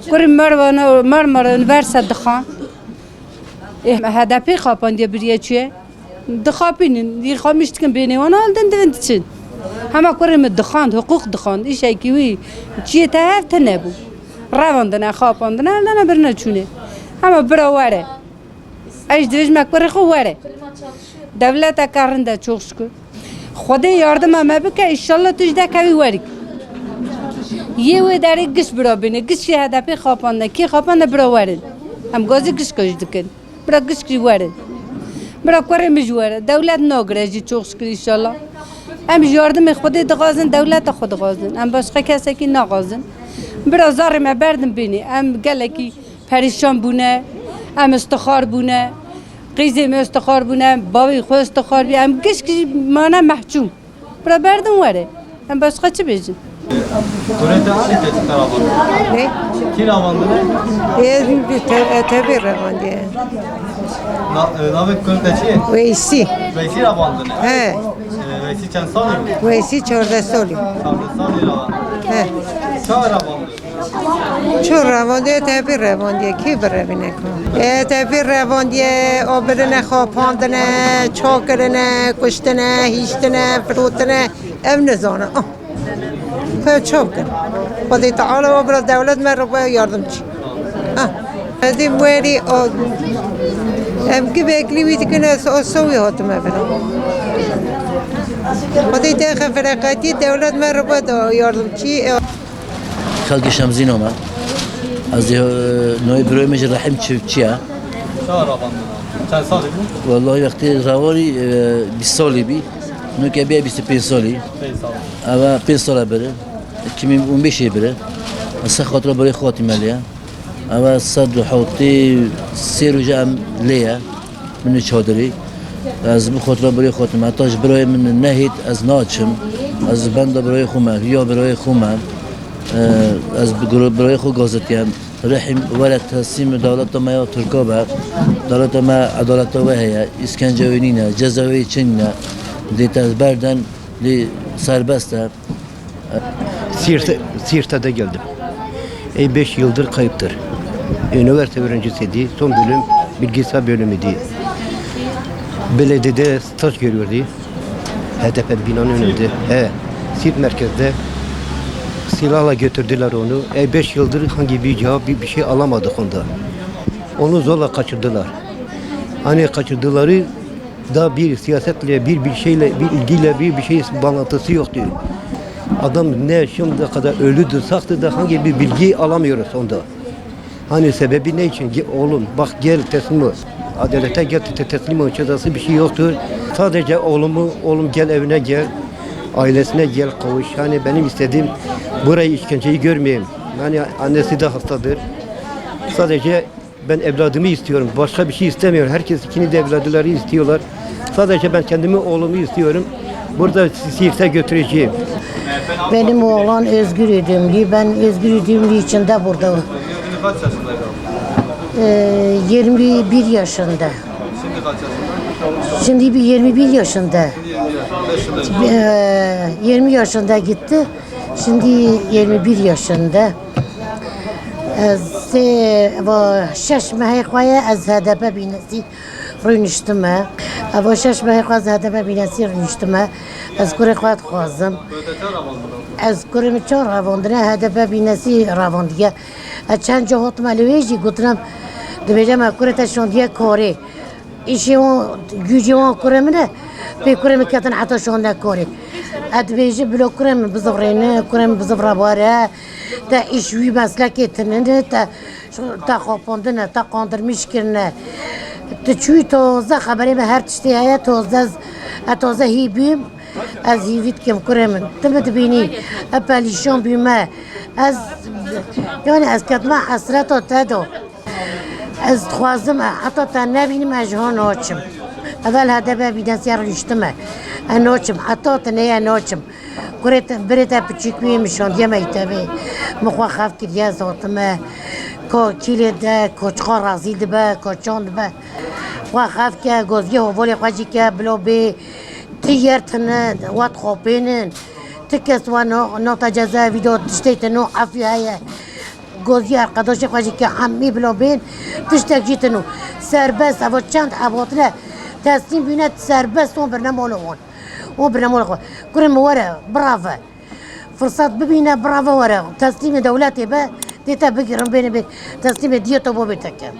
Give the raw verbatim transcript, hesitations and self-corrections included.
Kurê Merwana, Marmara Üniversite dixan. Ê, H D P xapandiye biriye çi ye? Dixapînin, yê xamîş dikin bênê wan al din divin diçin. Hema kurê min dixand, hiqûq dixand, îşekî wî çiyê te hev tune bû. Revandine, xapandine, eldene birine çûnê. Hema bira were. Ez ji dibêjim me kurê xwe were. Dewleteke rind e, çok şükür. Xwedê yardima me bike, înşallah tu ji dekevî werî. Yê wê derê giş bira bîne, giş jî H D P xapandine, kê xapandine bira werin. Em gazî gişka jî dikin. Bira gişk jî werin. Bira kurê min jî were. Dewlet nagire jî, çok şükür, înşallah. Em ji yardimê Xwedê dixwazin, dewleta xwe dixwazin. Em başqa kesekî naxwazin. Bira zarê me berdin bînî. Em gelekî perîşan bûne, em istixar bûne, qîzê me istixar bûne, bavê xwe istixar bû, em gişk jî mane mehçûm. Bira berdin were. Em başqa çi bêjin? Kurê te anî te çi te ravandin? Ne? Kî ravandine? Ê, bi te-, e, tevî ravandiye. Na-, e, navê kurê te çi ye? Weysî. Weysî ravandine? He. E, Weysî çend salî bû? Weysî çardeh salî. Çardeh salî ravandine. He. Çawa ravandine? Ço revandiye, tevî revandiye, kî birevîne ku? E, tevî revandiye, o birine xapandine, ça kirine, kuştine, hîştine, firotine, ev nizane. Ah. Te ça bikin? Xwedê Teala o bira dewlet me re baya yardimçî. Ah. Edî werî o, em ki beklî wî dikin, ez o sewî hatime bira. Xwedê te xefireqetî dewlet me re baya yardimçî. Xelkê Şemzîn ome. Ez ê, e, navê birayê min jî Rehîm Çiftçî ye. Çawa ravandin? Çend salî bû? Wellahî wextê ravarî, e, bîst salî bî. Nuke bîye bîst û pênc salî. Pênc salî. Eve pênc sala biri. Kimî on beşê biri. Ez ser xatira birayê xwe hatîme lê ye. Eve sed û hewtê sê roje em lê ye. Min ê çadirî. Ez bi xotira birayê xwe tim. Heta ji birayê min nehêt ez naçim. Ez benda birayê xwe me, hiya birayê xwe me. Ez bi guro-, birayê xwe gazitiyem. Rehîm were teslîm dewleta me ya Tirka be. Dewleta me edaleta we heye. Îskence wê nîne. Ceza wê çi nîne. Dê te berden, lê serbest e. Siirt'e, Siirt'e de geldim. Ey beş yıldır kayıptır. Üniversite öğrencisiydi. Son bölüm bilgisayar bölümüydü. Belediyede staj görüyordu. H D P binanın önünde. He. Siirt merkezde silahla götürdüler onu. Ey beş yıldır hangi bir cevap, bir, bir şey alamadık onda. Onu zorla kaçırdılar. Hani kaçırdıları da bir siyasetle, bir, bir şeyle, bir ilgiyle, bir, bir şey bağlantısı yoktu. Adam ne şimdiye kadar ölüdür, saktır da hangi bir bilgi alamıyoruz onda. Hani sebebi ne için? Ge-, oğlum bak gel teslim ol. Adalete gel te-, teslim ol. Cezası bir şey yoktur. Sadece oğlumu, oğlum gel evine gel. Ailesine gel kavuş. Hani benim istediğim burayı işkenceyi görmeyeyim. Yani annesi de hastadır. Sadece ben evladımı istiyorum. Başka bir şey istemiyorum. Herkes ikini de evlatları istiyorlar. Sadece ben kendimi, oğlumu istiyorum. Burada Siirt'e götüreceğim. Benim oğlan Özgür Ödümlü. Ben Özgür Ödümlü için de burada. Kaç yaşında? Ee, yirmi bir yaşında. Şimdi kaç yaşında? Şimdi bir yirmi bir yaşında. Yirmi yaşında. Beş yıl önce. Ee, yirmi yaşında gitti. Şimdi yirmi bir yaşında. Ez ê va şeş mehê xwe ye ez H D P bînesî rûniştime. Eva şeş mehê xwe ez H D P bînesî rûniştime. Ez kurê xwe dixwazim. Ez kurê min çar revandine H D P bînesî revandiye. Ez çend ca hatime li wê jî gotinim, Dibêje me kurê te şandiye karê. Îşê wan, gücê wan kurê min e. Pê kurê min ketin heta şande karê. Ez dibêjim bilo kurê min bizivrêne, kurê min bizivre were. Te îş wî meslekê tinine, te, te xapandine, te qandirmîş kirine. Tu çûyî taze xeberê me her tiştê heye, taze, ez taze hî bûm. Ez hîvî dikim kurê min. Tu min dibînî, ez pelîşan bûme. Ez, yani ez ketime hesreta te de. Ez dixwazim, heta te nebînim, ez ji ho naçim. Evel hede be bîne siya rûniştime. Ez naçim, heta te neye naçim. Kurê te, birê te piçûk wî min şandiye me îtevê. Min xwe xev kiriye, ez hatime. Ko kîlê de, ko çiqa razî dibe, ko çan dibe. Xwe xev ke, goziyê hovolê xwe jî ke, bilo bê. Ti yer tine, wat xopênin. Ti kes wa no, nota ceza vîdo tiştê te no afî heye. Gozî erqedaşê xwe jî ke hemî bila bên, tiştek jî tino. Serbest, eva çend ev hatine teslîm bîne, serbest on birine mala wan. On birine mala xwe. Kurê min were, birave. Firsat bibîne, birave were. Teslîmê dewletê be, dê te bigirin, bêne bê. Teslîmê diyê to bo bê te ke.